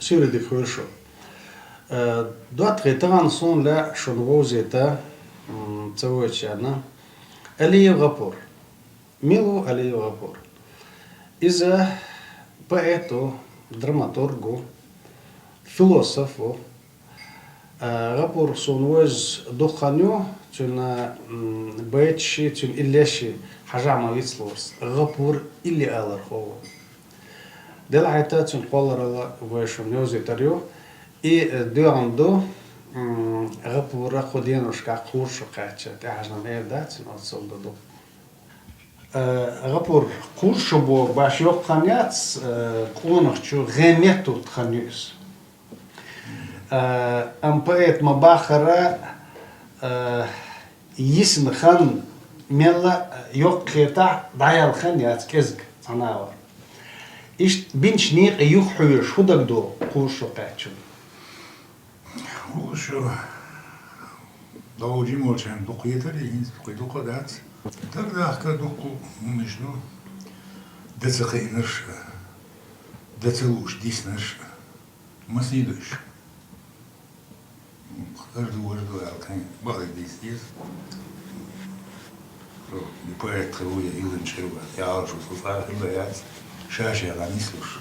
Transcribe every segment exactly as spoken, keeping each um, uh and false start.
Сийлахь дика хуьлда шун. Э, доттагӀий, тахана суна лаьа шуна вовзийта, м, ца вочарна, Алиев ГӀапур. Мила ву Алиев ГӀапур? Иза поэт ву, драматург ву, философ ву. Э, ГӀапур суна вовза дукха хан ю, цуьнан, м, байташи, цуьнан иллеши хьажа ма вицлурс. ГӀапур илли алархо ву. Делахь а цуьнан кхолларалла вай шуна йовзийтар ю. И, э, доьгӀна ду, м, ГӀапура кху деношкахь кхуза шо кхаьчча, тӀаьхьажа-м эр дац, оццул ду ду. Э, ГӀапур, кхуза шо боху баш йоккха хан яц, э, къонахчу гӀеметтут хан ю иза. Э, амма поэт ма баххара, э, йисина хан мелла йоккха хетахь, дӀаяьлла хан яц кӀезиг цхьана а вар. Иштта бинчу некъан юха хьоьжуш хӀун дагадогӀу кхуза шо кхаьччунна? Кхуза шо дӀаволчу жима волчу хенахь дукха хетара, и хӀинца дукха, дукха а дац. Дагадахка дуккха хӀуманаш ду. Дан ца кхиънарш, дан ца лууш диснарш. Масийна ду уьш. Хаза ду, важа ду аьлла, кхин бакъдерг дийца деза. Со и поэт хир ву, я илланча хир ву, я Ӏалашо со цкъа а хилла яц, ша-шех нислуш.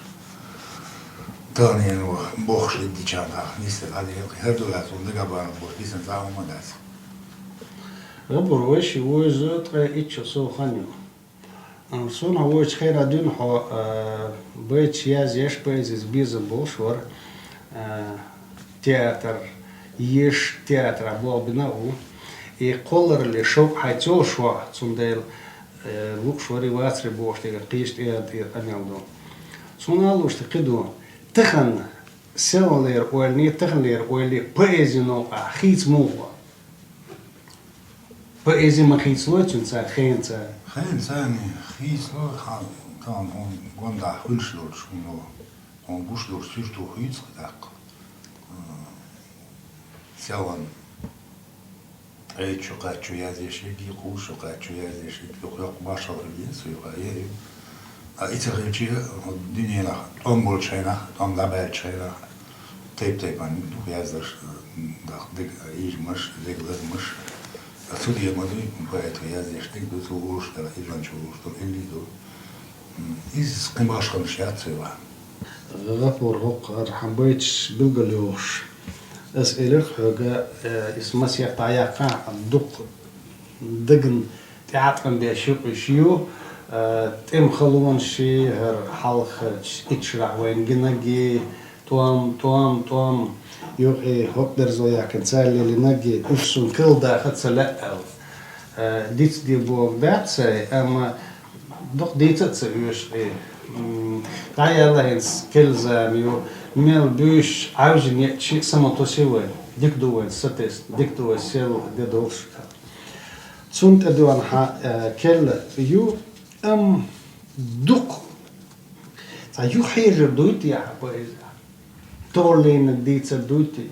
Таханлерчу бохуш дийцича нах нислуш хьан дела, кхин хӀара ду аьлла, суна дагахь бахарх болуш дийцина цхьа а хӀума дац. ГӀапур, вай шиъ вовза ткъе итт шо сов хан ю. Ам, суна хьо вочу хенахь дуьйна хьо, а, байташ язъеш, поэзица безам болуш вара, а, театр еш, театрехь болх бина а ву. И кхоллараллин шовкъ хьайца йолуш ву, цундела, э, лууш вари, вацари бохуш дерг кхечу тӀера тӀера къамел ду. Суна а лууш тӀе кхин ду, тахана селханлера ойлане, таханлера ойлане поэзин новкъахь хийца муха ву? Поэзи ма хийцалой цуьнан цара хенца? Хенца хийцалой, хьан, тахана хьуна гондахь хуьлуш долчу, хьуна, хьуна гуш долчу суьрто хийца тӀаккха. М, селхана ткъе итт шо кхаьччо язъеш ерг, кхуза шо кхаьччо язъеш ерг, юха йоккха маршалла хир ю, со юха а ер ю. Ткъа и ца хилча, хӀокху дуьненахь тӀом болчу хенахь, тӀом дӀабаьллачу хенахь, тайп-тайпана дукха яздарш, даккха дерг, ийжамаш, дерг лазамаш. Ткъа цу дегӀ ма дуй, поэто язъеш дерг ду, цо лууш дара, илланчо лууш дара, илли ду. М, иза кхин башхаллаш яц вай ван. ГӀапур, хӀокху хӀара хьан байташ билгалйохуш, ас элира хьоьга, э, иза масех дӀаяккхахь, дукха дагна тӀеӀаткъам беш ю-кх уьш ю, э, тӀеман халонаш, хӀара хьалхарчу итт шарахь вайна гинарг, тӀом, тӀом, тӀом, юкъе хӀокху дерзо яьккхина цара лелийнарг, уьш суна карладаха ца лаьа аьлла. Э, дицде бохург дац ай, амма дукха дийца а ца оьшу и. М, дӀаяьлла хӀинца керла зама ю, мел буьйсуш Ӏаьвжина еъча а саматосий вай, дика ду вайн сатесна, дика ду вай сел де долуш. Цунна тӀедоьгӀна хьан, э, керла ю, амма дукха цхьа юххьежар дуй те хьан поэзехь? Товр лайнарг дийцар дуй те?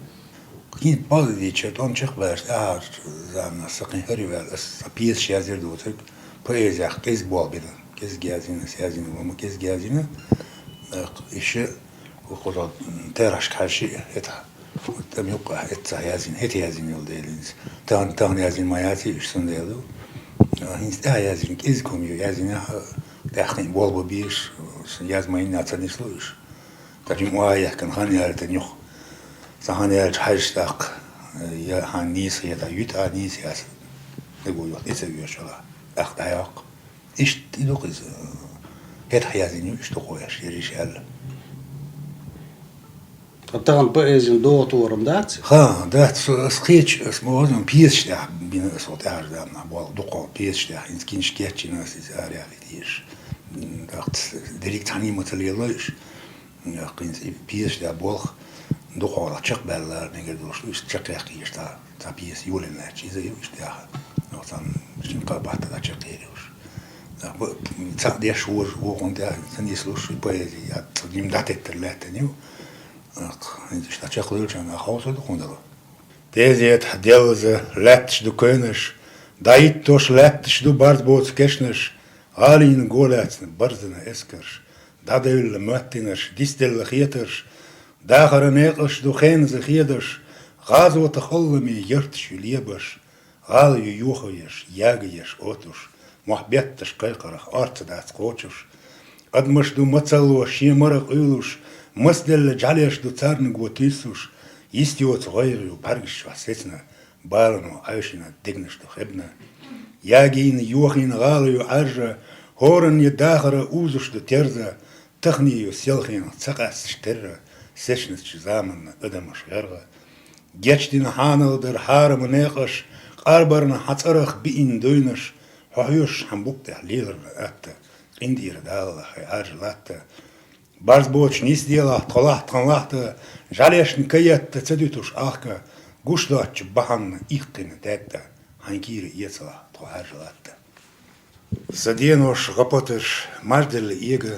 Кхин бакъдийцича, тӀом чекхбаьлча тӀаьхьарчу заманахь сан кхин хӀара ю ваьлла, ас сан пьесаш язйина доцург, поэзехь кӀезиг болх бина, кӀезиг язйина, ас язйина, ма кӀезиг язйина, э, иша, хӀокху терахьашка хьаьжча, хӀетахь, тӀам юккъехь эццахь язйина, хӀета язйина йолу дела иза. Тахана, тахана язйина ма яций уьш, цундела ду. Э, хӀинца тӀаьхьа язйина, кӀезиг хӀума ю, язйинехь, тӀаьхьа кхин болх бан безаш, яз ма йиннехь ца нисло уьш. Ткъа жимма а яхкина хан яьлла тӀе юха. Цхьа хан яьлча хьаьжча тӀаккха, я хьан нийса хета, юьтӀа а нийса яц, дего йолу тӀе ца оьшуш хьала, тӀаккха дӀайоккху. Иштта и ду-кх иза. ХӀетахь язйина ю, иштта дукха еш, ерриш аьлла. Ткъа тахана поэзин догӀу торам дац? Ха, дац, со, ас кхечу, ас ма вазам, пьесаш тӀехь бина ас хӀокху тӀаьхьарчу заманахь болх, дукха пьесаш тӀехь, хӀинца кинаш кечйина ас иза араяхийта езаш. М, тӀаккха дерриг цхьаьний ма ца лело уьш. Кхин цӀе пьесаш тӀехь болх дукха хьолахь чекхбаьлла мегар долуш ду, иштта чекхъяьккхийша цхьа, цхьа пьеса йолийна лаьтташ, иза ю иштта яха. Йо, цхьана шина-кхаа баттахь дӀачекхъер уьш. Б-, цхьаъ деш вожа вукхунна тӀехь ца нислуш, и поэзи, я цхьа жимма дӀатеттар лаьттина ю. ХӀинца иштта чекхлуьйлучарна хьовса ду хӀун дара. Тезетахь деллаза лаьтташ ду кевнаш, дӀахӀиттош лаьтташ ду барз боцу кешнаш, гӀалина го лаьцна барзана эскарш, дӀадевлла моьттинарш, дицделла хетарш, Дахара некъаш ду хеназа хедаш, гӀазота халламе ярташ ю лебаш, гӀала ю йохаеш, ягаеш отуш, мохь бетташ кхайкхарах орца дац кхочуш. Адамаш ду мацалло шен мара къуьйлуш, масделла жӀалеш ду царна го туьйсуш, йист йоцу гӀайгӀа ю бӀаьргаш чохь сецна, балано Ӏаьвшина дегнаш ду хебна. Ягийна, йохийна гӀала ю Ӏаьржа, хӀоранна дахара узуш ду терза, тахне ю селхенах ца къаьсташ терра, сечназчу заманна адамаш гӀергӀа. Гечдина хьанал дара хьарама некъаш, къарбарна хьан цӀарах биъна дуйнаш, хьо хьоьшуш хьан букъ тӀехь леларна атта, къинтӀера далла хьайн Ӏаьржа латта. Барз боцуш нисделахь тхо лахь тхан лахьта, жӀалешна каетта ца дуьтуш ахка, гуш доцчу бахьанна иккхина даьтта, хьайн кийра эцалахь тхо Ӏаьржа латта. Сан денош, гӀапаташ, мажделла эга,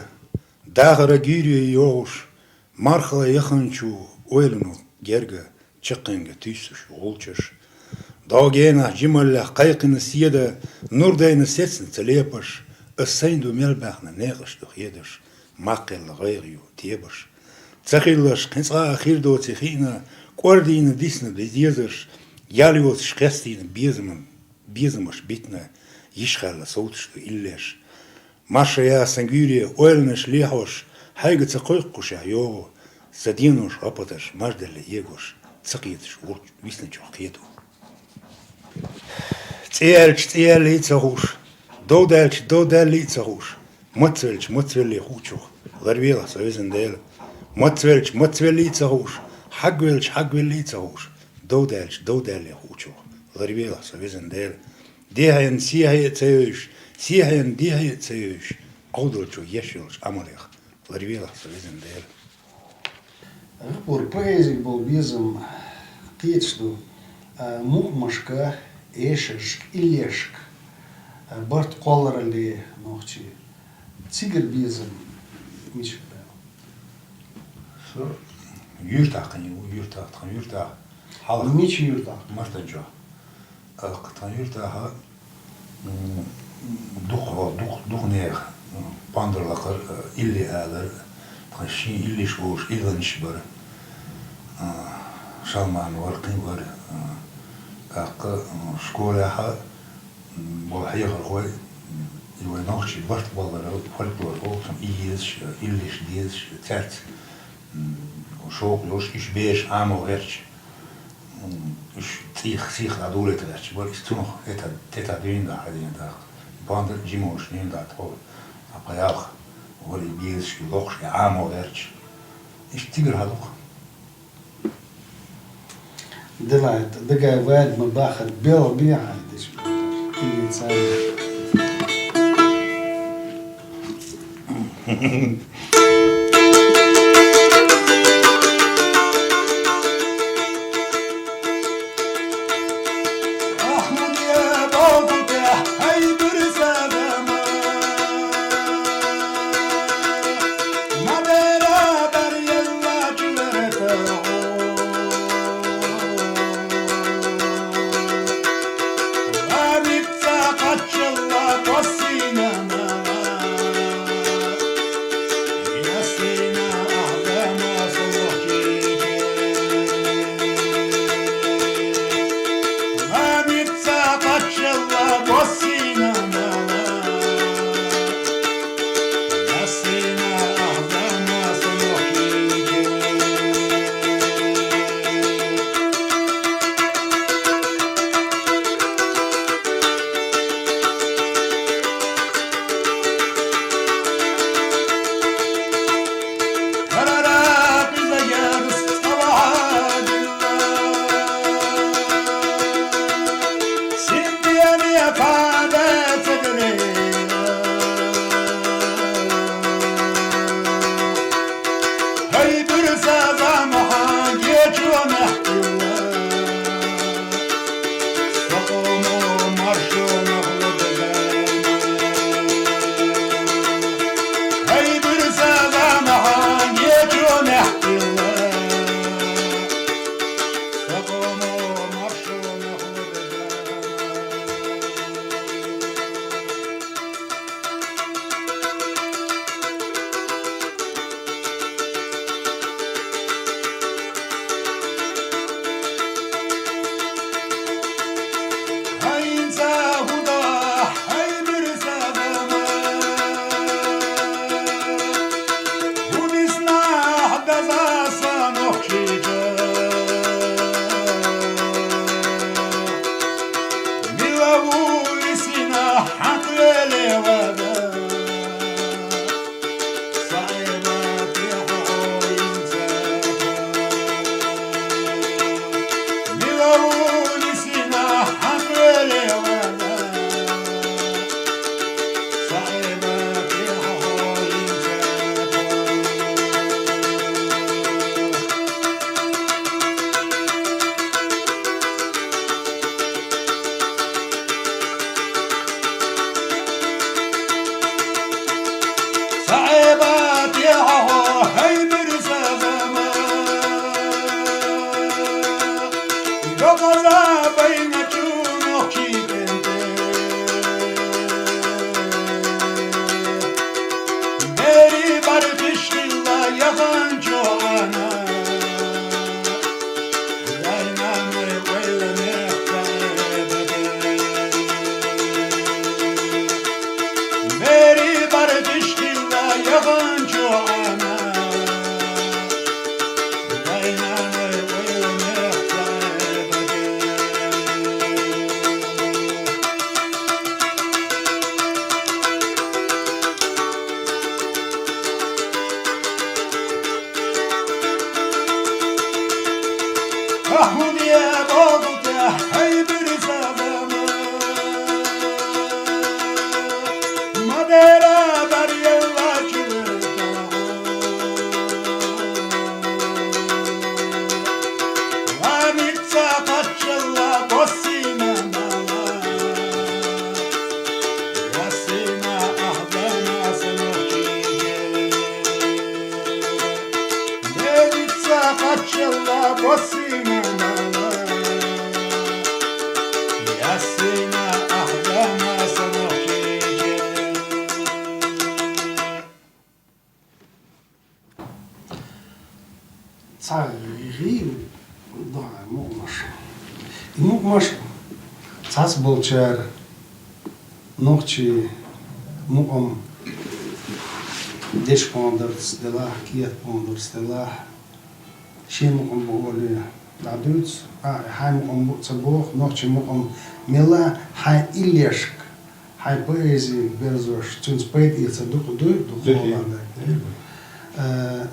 дахара гуьйре йогӀуш, мархала яханчу ойлано герга, чаккхенга туьйсуш гӀулчаш. ДогӀу генахь жималлех кхайкхина седа, нур дайна сецна ца лепаш, ас сайн ду мел баьхна некъаш ду хедаш, маккхелла гӀайгӀа ю тебаш. Ца хиллаш кхин цкъа а хир доций хиъна, кӀордийна дисна дезаш, ял йоцуш хестийна безаман безамаш битина, йиш хаьлла совцуш ду иллеш. Марша я сан гуьйре ойланаш лехьош, хьайга ца кхойкхушехь йогӀу, сан денош, гӀапаташ, мажделла эгош, ца кхеташ висначух кхето. ЦӀе аьлча цӀе аьллий а ца хууш, дов даьлча дов даьллий а ца хууш, мацвелча мацвеллий хуучух, ларвелахь со везан Дела. Мацвелча мацвеллий а ца хууш, хьагвелча хьагвеллий а ца хууш, дов даьлча дов даьллий хуучух, ларвелахь со везан Дела. Дехьенна сехье а ца йойуш, сехьенна дехье а ца йойуш, Ӏовдалчо еш йолчу Ӏамалех ларвелахь со везан Дела. ГӀапур, поэзиг болу безам кхеташ ду, а, мукъамашка, эшаршка, иллешка, а, барт кхолларалле нохчий. Цигара безам мичара даьлла? Со юьртахь кхин ю, юьртахь, тхан юьртахь хьалха. Мича юьртахь? Мартанчохь. Аккха тхан юьртахь, м, дукха, дукха, дукха нехан, м, пондар лакхара, а, илли алара, тхан шен иллиш олуш илланаш бара. А, Шалман вара, кхин вара, а, тӀаккха, а, школехь, м, болу хьехархой, м, и вай нохчий барт баллара фольклор олу, цунна и езаш, иллиш дезаш, цаьрца, м, шовкъ йолуш, уьш бераш Ӏамо гӀерташ, м, уьш цӀийх, сийх дӀа дулийта гӀерташ бара, иза цунах тӀе та-, тӀе та дуьйна дахьа, хьадийна даха. Банда жима волуш дуьйна дахьа тхо, а, пхьа ялх вара и безаш, и локхуш, и Ӏамо гӀерташ. Иштта тигара хьадукха. Делахь, дагай ваьда ма бахара, белгӀа бехьа деш. Кхин царна. Цхьа гӀийла духьа мукъамаш. И мукъамаш цхьацца болчара нохчий мукъам дешаш хӀанзарца делахь, кхеташ хӀанзарца делахь, шен мукъам бу олий дӀадуьйцу, а, хьайн мукъам бу ца боху, нохчийн мукъам мелла а хьайн иллешка, хьайн поэзи берзош, цуьнца пайда эцар дукха дуй, дукха Дехье. Хьолан дай. Э,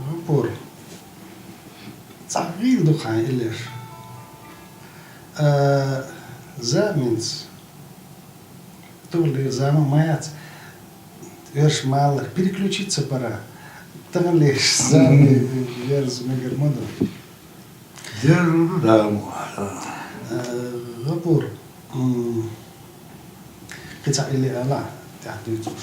ГӀапур, цхьа гӀийла ду хьайн иллеш. Э, заминца. Тур лир зама ма яц. Верш маллар переключиться пора. Тахана леш зама верз мегар ма ду. Дер ду, да, мо. Э, ГӀапур, м, кхин цхьа илли ала, тӀаьхьа дуьйцуш.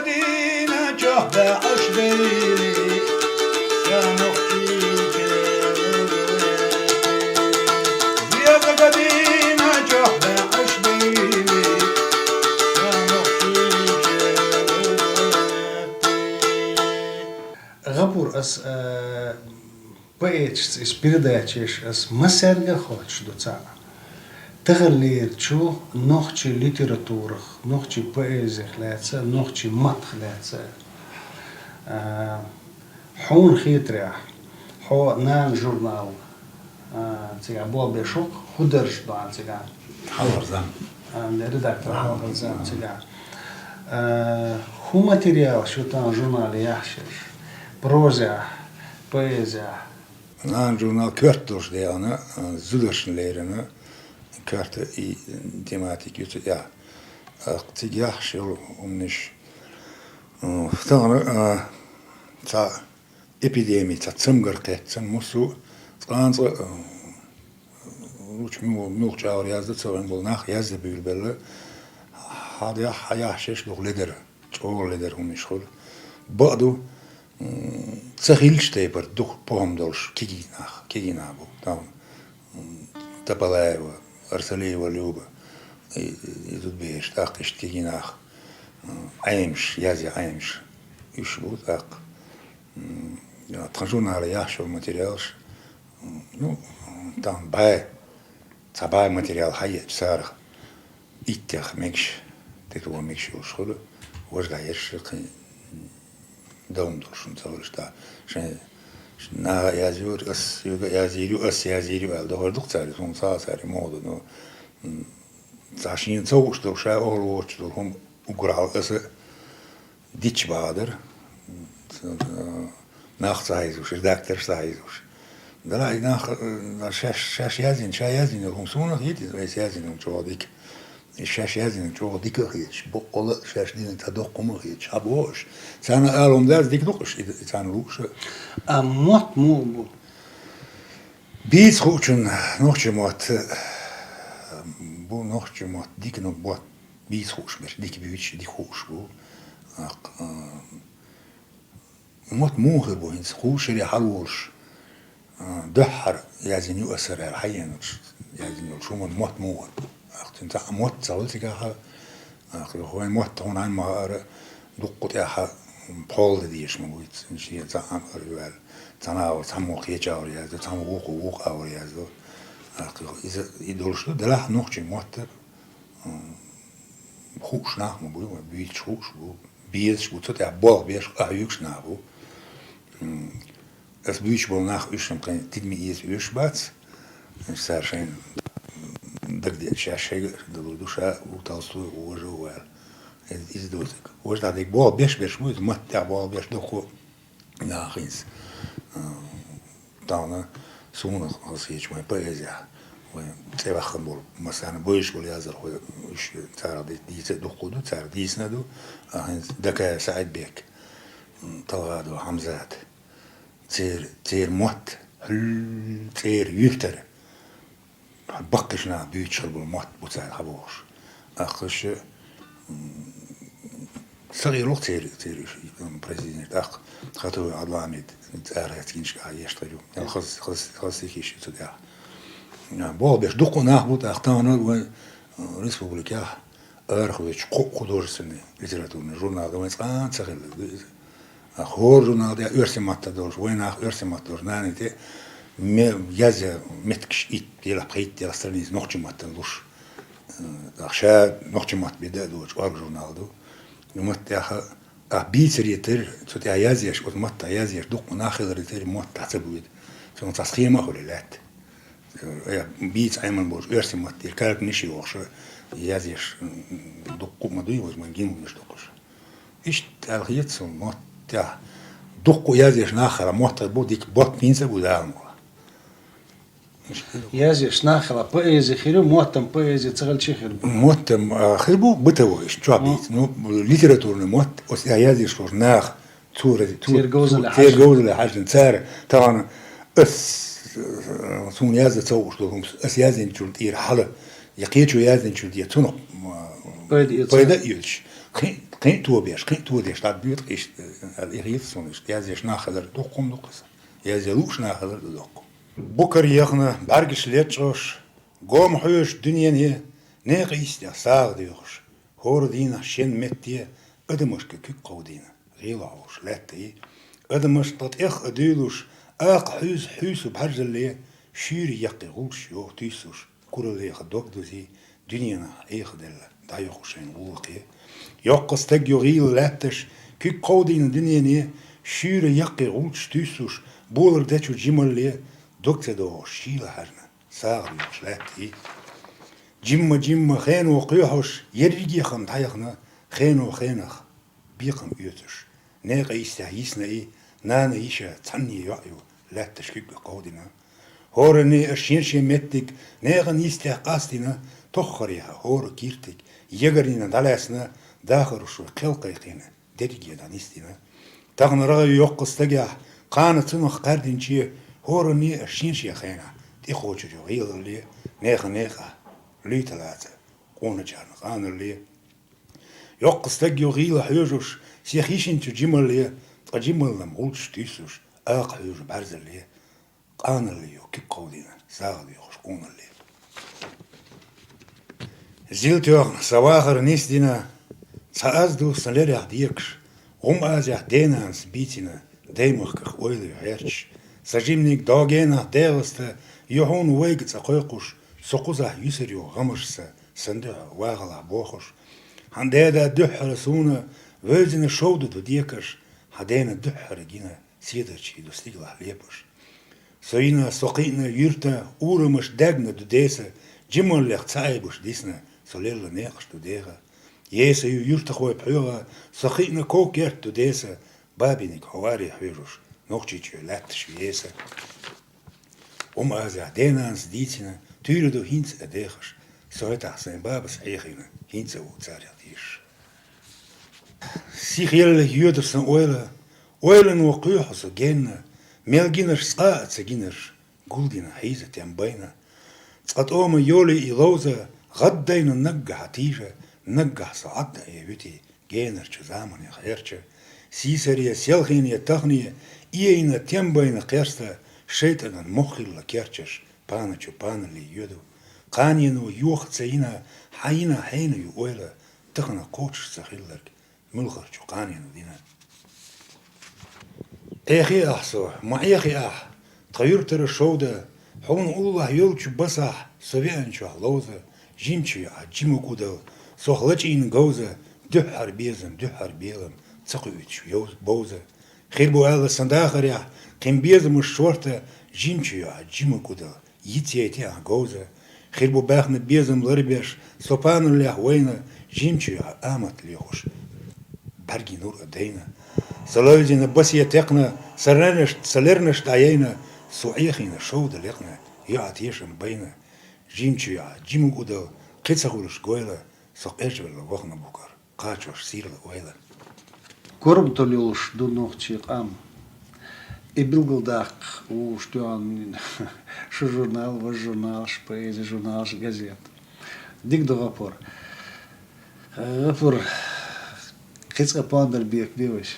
Дина чохь баьӀаш бейли, сан нохчий чевллати. Веза дина чохь баьӀаш бейли, сан нохчий чевллати. ГӀапур, ас, э, Поэташца иза передачеш ас массаьрга а хоттуш ду цхьаъ. Таханлерчу нохчийн литературах, нохчийн поэзиях лаьца, нохчийн маттах лаьца. А, хьуна хетарехь, хьо «Нана» журнал, а, цигахь болх беш ву-кх, хӀун дарж ду хьан цигахь? Хьалхара зам. А, редактор хьалхара зам цигахь. А, хӀун материал шу тахана журнале яхьаш ерш? Прозехь, поэзехь? «Нана» журнал коьрта долуш дехана, а, зударшна леррина коьрта и тематика ю цу тӀехь. А, цига яхьаш йолу хӀуманаш, а, тахана, а, цхьа эпидеми, цхьа цамгар кхетта санна, массо а цкъа-цкъа, а, лучу муьлхачу агӀор яздан ца ваьхьна болу нах яздан буьйлабелла, хьан яхь-, хьан яхьаш ерш дукха ледара, чӀогӀа ледара хӀуманаш хуьлу. Бакъ ду, м, ца хиллачу тайпара дукха похӀма долуш кегий нах, кегий нах бу. Там, м, Тапалаева, Арсалиева Люба, и, и зудабераш, тӀаккха иштта кегий нах, м, Ӏемаш, язъян Ӏемаш, уьш бу тӀаккха. М, я, тхан журнале яхьаш йолу материалаш, м, ну, там бӀе, цхьа бӀе материал хьаеъча царах иттех мегаш, тӀетоха мегаш йолуш хуьлу, важа дӀа ерш кхин дом долуш хӀума ца хуьлуш, тӀаккха шайн, шайн наха а язйора, ас соьга а язйийр ю, ас язйийр ю аьлла, дохур ду-кх цара, хӀума цхьа а цара ма гӀо ду, ну, м, цхьа шена ца хууш долу, ша охьа воцуш долу хӀума уггар хьалха аса дитча бахьа дара. Нах ца хьийзош, редакторш ца хьийзош. Дала и нах, э, шаьш, шаьш яздина, ша яздина йолу хӀума суна а хета иза, айса яздина хӀума чӀогӀа дика. И шаьш яздина чӀогӀа дика а хеташ, боккъала а шаьш дина цхьа доккха хӀума а хеташ, хьан бохуш. Царна ала хӀума дац, дика ду-кх уьш, и, и царна лууш а. А мотт муха бу? Бийца хуучун нохчийн мотт бу, нохчийн мотт дика, ну, мотт бийца хууш берш, дика буьйцуш, дика хууш бу. Аккха, а, мотт муха хир бу хӀинца, кхузара хьалаволуш, а, дуьххьара яздина ю аса аьлла, хьаеанарш яздина йолчу хӀуманна мотт муха хир бу. Аккха цуьнан цхьа а мотт ца хуьлу цигахь, аккха вайн мотт хьуна хьайн ма хаара, дуккха тӀаьхьа пхьол дан дезаш ма вуй, шен цхьа а ара ю аьлла, цхьана агӀор цхьаммо кхечу агӀор яздо, цхьаммо вукхо вукху агӀор яздо. Аккха иза и долуш ду, делахь нохчийн мотт, м, хууш нах ма буй, вайн буьйцуш хууш бу, безаш бу, цу тӀехь болх беш къахьоьгуш нах бу. М, ас буьйцуш болу нах уьш-м кхин тидаме эца оьшуш бац. Цара шайна дагадеъча, шаьш шайга а далур ду, ша ву Толстой, ву важа ву аьлла. Иза, иза доцург. Важа дӀа дерг болх беш берш бу, иза матта тӀехь болх беш дуккха нах хӀинца. А, тахана суна хазахеташ вайн поэзехь, вайн цӀе ваьхна болу, массарна бевзаш болу яздархой, уьш царах ди-, дийца а дуккха ду, цара дийцина а ду. А, хӀинца Дакаев СаӀидбек, м, ТалгӀадов Хьамзат. Церан, церан мотт, хӀуьллу церан юьртара баккхийчу наха буьйцуш хир болу мотт бу цара хьабохуш. Аккха уьш, м, сагӀийр ло-кх церан, церан уьш, м, произведени, тӀаккха Хатуев Ӏабдул-Хьамид цӀа гӀертачу гинчка а еш хир ю. Ял хаз-, хаз-, хаз стихиш ю цу тӀехь. А, болх беш дуккха нах бу, тӀаккха тахана вайн, м, республикехь арахоьцучу кху-, художественный литературный журнал дан вайн цкъа а ца хилла ду иза. А хӀора журнал тӀехь оьрсийн маттахь долуш, вайн нах оьрсийн маттахь долуш, нана тӀе ме-, язъян меттигаш итт, ялх, пхийтта, ялх страница нохчийн маттахь луш. Э, ша нохчийн мотт бен дан а доцуш, кӀорга журнал ду. И матта тӀехь а бийцаре терра, цу тӀехь язъеш, оцу маттахь язъеш дуккха нах хиларе терра, мотт дӀа ца буьйцу. Цунах цхьа схема а хуьлий лаьтта. Э, бийца Ӏемина болчу оьрсийн маттера карканаш а йохуш, язъеш, м, дуккха а ма дуй, вайн гимнаш дуккхуш. Иштта аьлла хета суна, мотт тӀехь дуккха а язъеш нах хилахь, мотт хир бу дика, мотт хӀинца а бу Дала мукъалахь. Язъеш нах хилахь, поэзи хир ю, мотт-м поэзи ца хилча а хир бу. Мотт-м, а, хир бу, бытовой, иштта чохь бийца. Ну, литературный мотт, оцу тӀехь язъеш болчу наха, цура, цу-, церан говзалле хьаьжжина, церан говзалле хьаьжжина, цара тахана ас, э, суна яздан ца хууш долу хӀумнаш, ас яздинчунна тӀера хьала, я кхечо яздинчунна тӀера, цунах, м, пайда эца, пайда а оьцуш. Кхин, Кхин а тобеш, кхин а тодеш, дӀа боьтӀа иштта, э, аьлла, и хеташ сона иштта. Язъеш нах хилар дуккха ма дукха из. Язъе лууш нах хилар ду дуккха. Букар яхна, бӀаргаш лечкъош, гома хьоьжуш дуьнене, некъа йистехь сагӀа доьхуш, хӀора дийнахь шен метте адамашка куьг кховдийна, гӀийла хьовш лаьтта и. Адамаш тӀа тӀех а дуьйлуш, акха хьуьйса хьуьйсу бӀарзалле, шуьйра яккхий гӀулчаш йоха туьйсуш, кураллеха дог дузий, дуьненах Ӏехаделла, дӀайоху шайн гӀуллакхе. Йоккха стаг ю гӀийла лаьтташ, куьг кховдийна дуьнене, шуьйра яккхий гӀулчаш туьйсуш, болар дечу жималле, дог ца догӀуш шийла хьаьжна, сагӀа доьхуш лаьтта и. Жимма-жимма хено кхоьхьуш, ерриге хам дӀаяхна, хено хенах бекхам оьцуш, некъа йистехь йисна и, нана йиша цхьанне йоӀ ю, лаьтташ куьг кховдина. ХӀоранне а шен-шен меттиг, некъан йистехь къастийна, тоххарехьа хӀора киртиг, ягарнина дӀалаьцна, дахараш вай кхел кхайкхийна, дерриге дӀанисдина. Тахана рагӀ ю йоккха стагехь, кхана цунах кхаьрдинче, хӀоранне а шен-шен хенахь, тӀекхочур ю гӀийлалле, нехан некъахь луьйта лаца, къоначарна къаналле. Йоккха стаг ю гӀийла хьоьжуш, сех йишинчу жималле, ткъа жималлам гӀулчаш туьйсуш, акха хьоьжу бӀаьрзалле, къаналле ю куьг кховдийна, сагӀа доьхуш къоналле. Зил тоьхна, сан вахар нисдина, цхьа аз ду сан лерехь декаш, гӀум азехь денанас бийцина, даймахках ойла ю хьерчаш. Сан жиманиг догенахь дегӀаста, ю хьуна вайга цӀа кхойкхуш, со кхузахь юьсур ю гӀамашца, сан дуьхьа вагӀалахь бохуш. Хьан деда дуьххьара суна вевзина шовда ду декаш, хьан дена дуьххьара гина седарчий ду стигалахь лепаш. Со йина, со кхиъна юьрта, урамаш даьгна ду деса, жималлех цхьа айбуш дисна, со лелла некъаш ду деха. Еса ю юьртахой пхьоьга, со кхиъна ков-керт ду деса, бабиниг хьо варе хьоьжуш, Нохчийчоь лаьтташ ю еса. ГӀум азехь денанас дийцина, туьйра ду хӀинца а дехаш, со хӀетахь сайн бабас Ӏехийна, хӀинца а ву царех дезаш. Сихъелла йоьду сан ойла, ойлано кхоьхьу со генна, мел гинарш цкъа а ца гинарш, гулдина хьийза тем байна. Цкъа тӀома йолий и ловза, гӀаддайна наггахьа тийжа, наггахь со Ӏадда Ӏе вуьтий, генарчу заманех хьерча. Сийсаре, селхене, тахане, ийна тем байна кхерста, шайтӀанан мох хилла керчаш, паначу паналле йоьду. Кханено йоха ца йина, хьан йина хьенан ю ойла, тахана кхочуш ца хилларг, муьлхарчу кханено дина. Ӏехий ахь со, ма Ӏехий ахь, тхан юьртара шовда, хьуна уллохь йолчу басахь, со веанчохь ловза, жимчу йоӀа жима гудал, сох лачийна говза, дуьххьара безам, дуьххьара белам, ца кхуьуьйтуш йовз-, бовза. Хир бу аьлла сан дахарехь, кхин безамаш шорта, жимчу йоӀа жима гудал, йицъяйти ахь говза. Хир бу баьхна безам ларбеш, со паналлех вайна, жимчу йоӀа амат лехуш, бӀаьргийн нур а дайна. Сан ловзина басе текхна, сан лернаш-, сан лернаш дӀаяйна, со Ӏехийна шовда лекхна, йоӀа тешам байна. Жимчу йоӀа жима гудал, кхин ца хуьлуш гойла, со къежвелла вахана букъар, кхачош сийрла ойла. Корматалла йолуш ду нохчийн къам. И билгалдаккха вовшах тоьхна шу журнал, важа журналаш, поэзи журналаш, газета. Дика ду, ГӀапур. ГӀапур, кхин цкъа пондар бекабе вайша.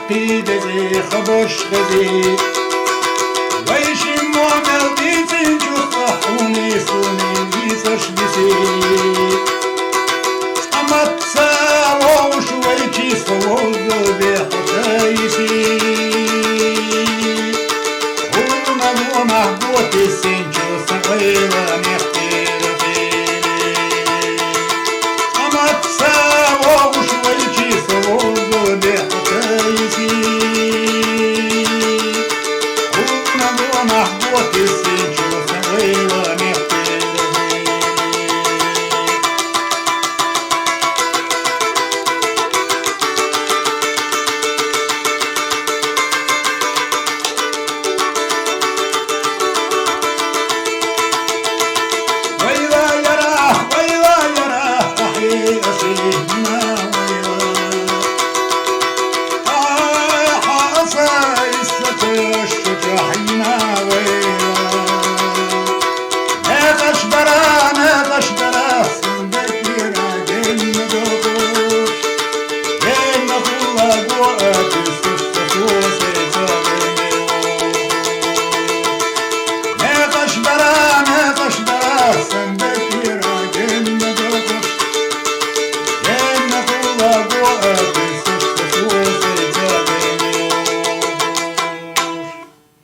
Дези, хабаш дези. Вай шиммо мел дийцинчу хьуни суни дийцаш диси. Амаца вовш вай чи совозу бехтайси. Уна мона боти синчу сагайла мехтира.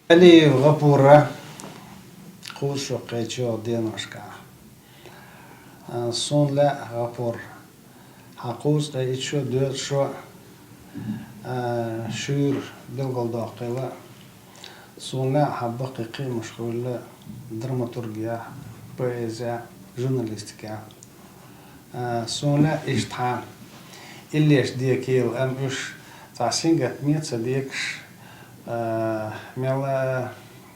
Алиев ГӀапура, кхузткъе чӀоагӀа деношка. А, сона лаьа ГӀапур, хьа кхузткъе итт шо, доьза шо, а, шуьйра билгалдоккхийла. Сона лаьа хьа баккхий кхиамаш хилла драматургехь, поэзехь, журналистикехь. А, сона лаьа иштта хьа иллеш декъала, амма уьш цхьа сингаттаме ца декъаш, а, мел а,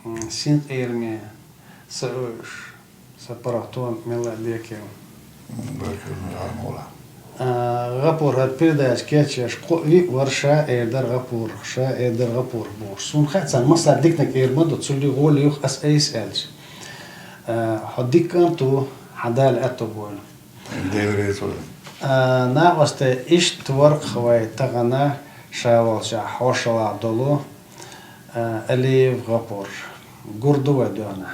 м, синкъераме са уьш. Са паргӀато мел а декъала. Баркалла, Амула. А, ГӀапур, хӀара передача кечъеш кхо-виъ вар ша эр дар ГӀапурах, ша эр дар ГӀапурах бохуш. Сона хаьа, царна массара диканиг эр ма ду, цул гӀоли юха ас айса аьлча. А, хьо дика кӀант ву, хьан Дала аьттув бойла. Дела реза войла. А, накъостий, иштта вар-кх вай тахана ша волчохь хьошалгӀа долу, а, Алиев ГӀапур. Гур ду вай дуьхьал.